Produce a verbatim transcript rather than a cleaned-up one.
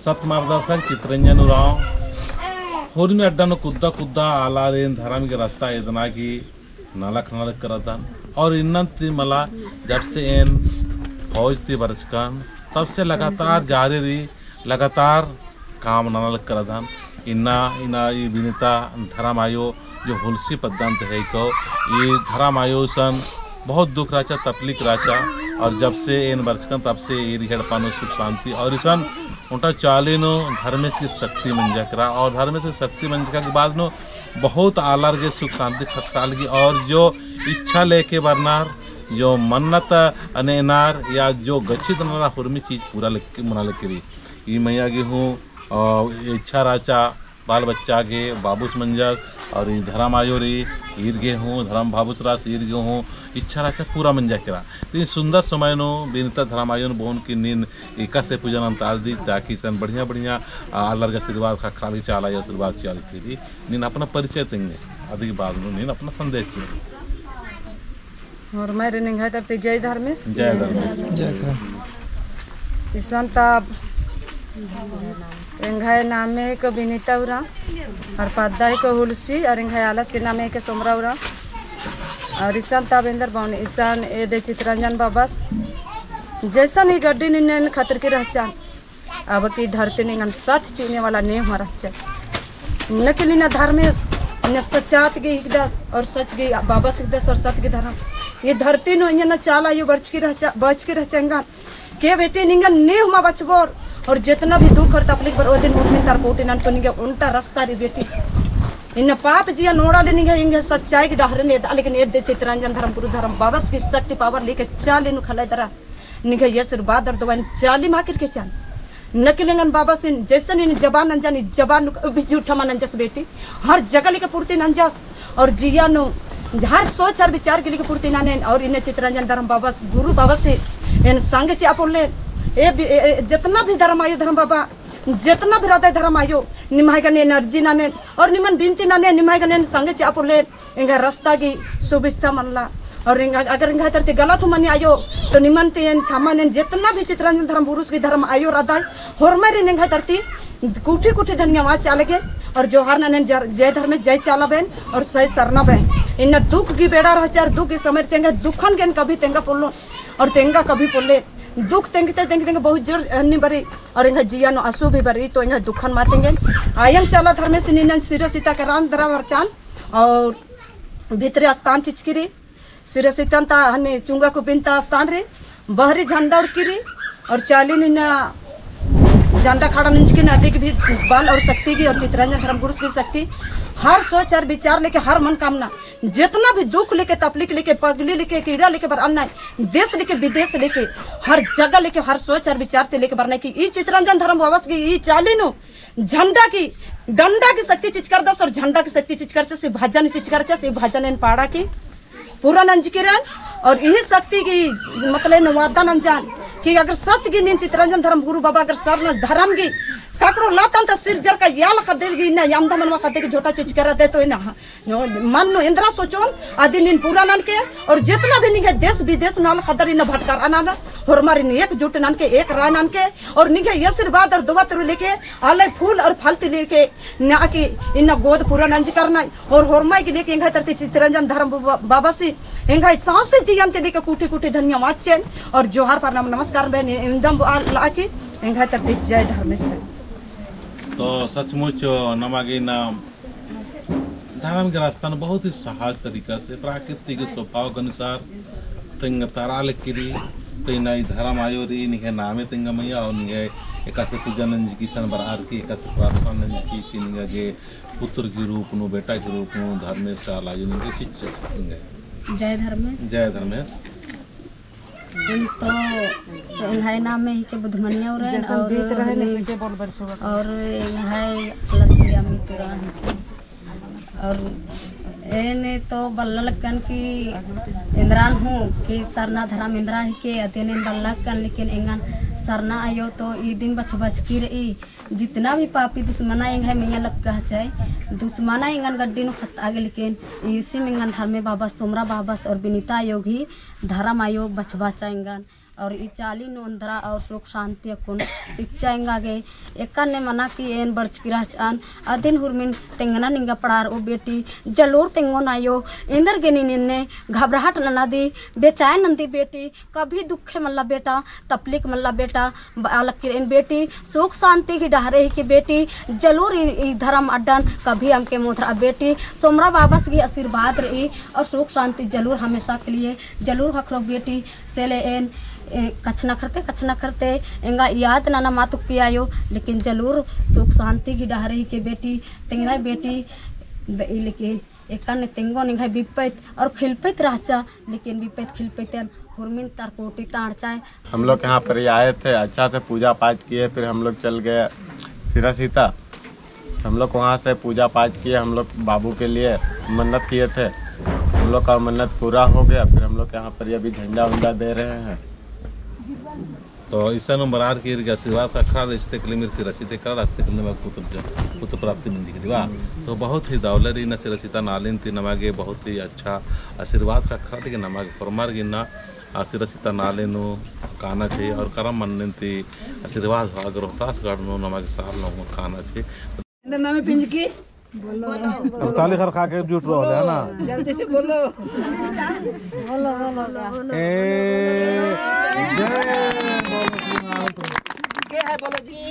सत मार्गदर्शक चितरंजन उराँव, होरमी अड्डा नू कुद्दा कुद्दा आलारिन धरम गे रस्ता एदना गे नलख नलख करदन। और इन्नन ती मला जब से एन फौज ती बरचकन, तब से लगातार जारी रई, लगातार काम नना लग करदन। इन्ना, इन्ना ई बिनिता धरम आयो जो हुलसी पद्दन ते है को, ई धरम आयो सन बहुत दुख रहचा, तकलीफ रहचा। और जब से एन बरचकन तब से ईर एड़पा नू सुख शांति और इसन ओन्टा चाली नू धर्मेस की शक्ति मंजा केरा और धर्मेस की शक्ति मंजका के बाद नू बहुत आलर गे सुख शांति खतरा लगी और जो इच्छा लेके बरनर, जो मन्नत अनेनर या जो गच्छित नना होरमी चीज पूरा लेके मना लेके रई। ई मइया गे हूँ, अ, इच्छा रहचा बाल बच्चा गे बाबुस मंजस और ई धरम आयो रई, ईर गे हूँ धरम बाबुस रअस, ईर गे हूँ इच्छा रहचा पूरा मंजा केरा। तो ई सुंदर समय नू बिनिता धरम आयोन बओन कि नीन एकासे पूजा नन्ताल दी, ताकि इसन बढ़िया बढ़िया, आ, आलर गे आशीर्वाद खा, खा लगी चाला आशीर्वाद चिआ लगी। नीन अपना परिचय तेंगे, अदी के बाद नू नीन अपना संदेश चिआ। होरमारिन एंग्है तरती जय धर्मेस। जय धर्मेस। जय धर्मेस। इसन ता एंग्है नामे को बिनिता उराँव, और पद्दा को हुलसी, और एंग्है आलस के नामे को सोमरा उराँव। और इसन ता बेंदर बओन, इसन एदे चितरंजन बाबस जैसन ई गड्डी नू एन खतरकी रहचन, अब की धरती नू एंगन सच चिअने वाला नेहूँ रहचा। नकली ना धर्मेस, ना सचात गे हिकदस और सच गे बाबस हिकदस और सत गे धरम। ई धरती नू एंगन चाला आयो बरचकी रहचा, बरचकी रहचा एंगन। के बेटी निंगन नेहूँ मा बछबोर और जेतना भी दुख और तकलीफ बरओ दिन मुड़मिन तार कोटी नन को निंगे ओन्टा रस्ता रई बेटी। इन्ना पाप जिया नोड़ा ले निंगे, एंग्है सच्चाई गे डहरे नू एदा, लेकिन एदे चितरंजन धर्म गुरु धर्म बाबस की शक्ति power लेके चाली नू खलाई दरा। निंग्है आशीर्वाद और दुआन चाली मा किरके चान। नकली एंगन बाबसिन जैसन इन जबान नंजन, ई जबान नू कभी झूठा मा नंजस बेटी। हर जगह लेके पूर्ति नंजस और जिया नू हर सोच हर विचार गे लेके पूर्ति ननेन और इन्ने चितरंजन धर्म बाबस, गुरु बाबस एन संगे चिआ पोल्लेन। ए बि-, ए, ए, जेतना भी धर्म आयो धर्म बाबा, जेतना भी रअदय धर्म आयो, निम्है गने एन अर्जी ननेन और निमन बिनती ननेन, निम्है गने एन संगे चिआ पोल्लेन। एंग्है रस्ता गे सुविस्ता मनला। और एंग्है, अगर एंग्है तरती गलत हूँ मनी आयो, तो निमन ती एन छमा नेन, जेतना भी चितरंजन धर्म गुरुस गे धर्म आयो रअदय, होरमारिन एंग्है तरती कुठी कुठी धन्यवाद चाला लगे, और जोहार ननेन जर-, जय धर्मेस, जय चाला बएन, और जय सरना बएन। इन्ना दुख गे बेड़ा रहचा, दुख गे समय चेंगा, दुखन गे एन कभी तेंगा पोल्लोन, और तेंगा कभी पोल्ले। दुख तेंगते, तेंगते, तेंगते बहुत जोर हन्नी बरई, और एंग्है जिया नू आंसू भी बरई, तो एंग्है दुखन मा तेंगेन। आयंग चाला धर्मेस निनन सिरा सीता के राम दरा बरचान, और भितरे स्थान चिचकी रई, सिरा सीतन ता हन्नी चुंगा को बिनता स्थान रई, बहरी झंडा उड़की रई, और चाली नू इन्ना झंडा खड़ा नंजकी ना, अदी गे भी बल और शक्ति गे और चितरंजन धर्म गुरुस गे शक्ति, हर सोच, हर विचार लेके, हर मनोकामना, जेतना भी दुख लेके, तकलीफ लेके, पगली लेके, कीड़ा लेके बरअनय, देश लेके, विदेश लेके, हर जगह लेके, हर सोच, हर विचार ती लेके बरअनय कि ई चितरंजन धर्म बाबस गे ई चाली नू झंडा की, डंडा की शक्ति चिचकरदस और झंडा की शक्ति चिचकरचस, ई भजन चिचकरचस, ई भजन एन पाड़ा की पूरा नंजकी रअन। और इही शक्ति गे मतलब एन वादा नंजान कि अगर सच गे नीन चितरंजन धर्म गुरु बाबा अगर सरना धर्म गे ककड़ो लतन ता सिरजर का याल ख़द्दे गे इन्ना यामदा मनवा ख़द्दे गे झोटा चिचकरदय तो इन्ना मन नू एन्दरा सोचोन, अदी नीन पूरा ननके, और जेतना भी निंग्है देश विदेश नू आलर ख़द्दर इन्ना भटकारअनर, होरमारिन एकजुट ननके, एक राय ननके, और निंग्है आशीर्वाद और दुआ तुरु लेके, आलय फूल और फल ती लेके, ना कि इन्ना गोद पूरा नंजकरनय, और होरमय गे लेके एंग्है तरती चितरंजन धर्म बा-, बाबसी, एंग्है सौंसे जियन ती लेके कुठी कुठी धन्यवाद चिएन, और जोहार प्रणाम नमस्कार बएन, इन्दम बआ लगी, एंग्है तरती जय धर्मेस बएन। तो सचमुच नमा गे इन्ना धर्म गे रस्ता नू बहुत ही सहज तरीका से प्राकृतिक स्वभाव के अनुसार तेंगा तारा लगी रई। तो इन्ना ई धर्म आयो रई, निंग्है नामे तेंगा मइया और निंग्है एकासे पूजा नंजकी सन बरअर की, एकासे प्रार्थना नंजकी कि निंगा गे पुत्र के रूप नू, बेटा के रूप नू धर्मेस आयो निंगा चिच्चस तेंगा। जय धर्मेस। जय धर्मेस। तो एंग्है नामे हिके बुधमनिया उराँव और एंग्है लसलिया मितुरा हिके। और एन तो बल्ला लक्कन कि एन्दरान हूँ कि सरना धरम एन्दरा हिके, अदिन एन बल्ला लक्कन, लेकिन एंगन सरना आयो तो ई दिम बछबछकी रई, जितना भी पापी दुश्मना एंग्है मइया लक्का हचय, दुश्मना एंगन गड्डी नू खत्ता गे, लेकिन ईसिम एंगन धर्मे बाबस, सोमरा बाबस और बिनिता आयो गही धरम आयो बछबाचा एंगन। और ई चाली नू ओन्द्रा और सुख शांति अक्कुन चिच्चा एंगा गे। एकाने मना कि एन बरचकी रहचन, अदिन हुरमिन तेंगना निंगा पड़ारओ बेटी, जलूर तेंगोन आयो। एन्देर गे नीन एन्ने घबराहट नना दी, बेचैन नंदी बेटी, कभी दुखे मल्ला बेटा, तपलिक मल्ला बेटा, बालक किरेन बेटी, सुख शांति ही डहरे ही के बेटी, जलूर ई, ई धरम अड्डन कभी अमके मोधरा बेटी, सोमरा बाबस गे आशीर्वाद रई और सुख शांति जलूर हमेशा के लिए जलूर ख़क्खरो बेटी, से ले एन, ए, कछनखरते, कछनखरते, एंगा याद नना मा तुक्की आयो, लेकिन जलूर सुख शांति ही डहरे ही के बेटी, तेंगा बेटी, बे-, लेकिन एकाने तेंगो निंग्है बिप्पैत और खिलपैत रहचा, लेकिन बिप्पैत खिलपैत एन हुरमिन तरकोटी ताड़चाय। हम लोग यहाँ पर ही आए थे, अच्छा से पूजा पाठ किए, फिर हम लोग चल गए सिरासीता। हम लोग वहाँ से पूजा पाठ किए, हम लोग बाबू के लिए मन्नत किए थे, हम लोग का मन्नत पूरा हो गया। फिर हम लोग यहाँ पर ये अभी झंडा उंडा दे रहे हैं। तो इसन बरार की इरगे आशीर्वाद ख़क्खरा, इस्ते के लिए मेरे सिरासीते करा, इस्ते के लिए नमागे पुत्र ज-, पुत्र प्राप्ति मंजकी दिवा। तो बहुत ही दौलरी न सिरासीता नालिन ती नमागे बहुत ही अच्छा आशीर्वाद ख़क्खरा, ठीक है, नमागे फरमार गिन्ना आ सिरासीता नाले नू काना चाहिए और करम मन्निन ती आशीर्वाद हो, अगर रोहतासगढ़ नू नमागे साल नू काना चाहिए। इधर नामे पिंजकी। बोलो। अब ताली खरखा के जुट रहो, है ना? जल्दी से बोलो। बोलो, बोलो, बोलो। ए, जय बोलो। के है बोलो जी?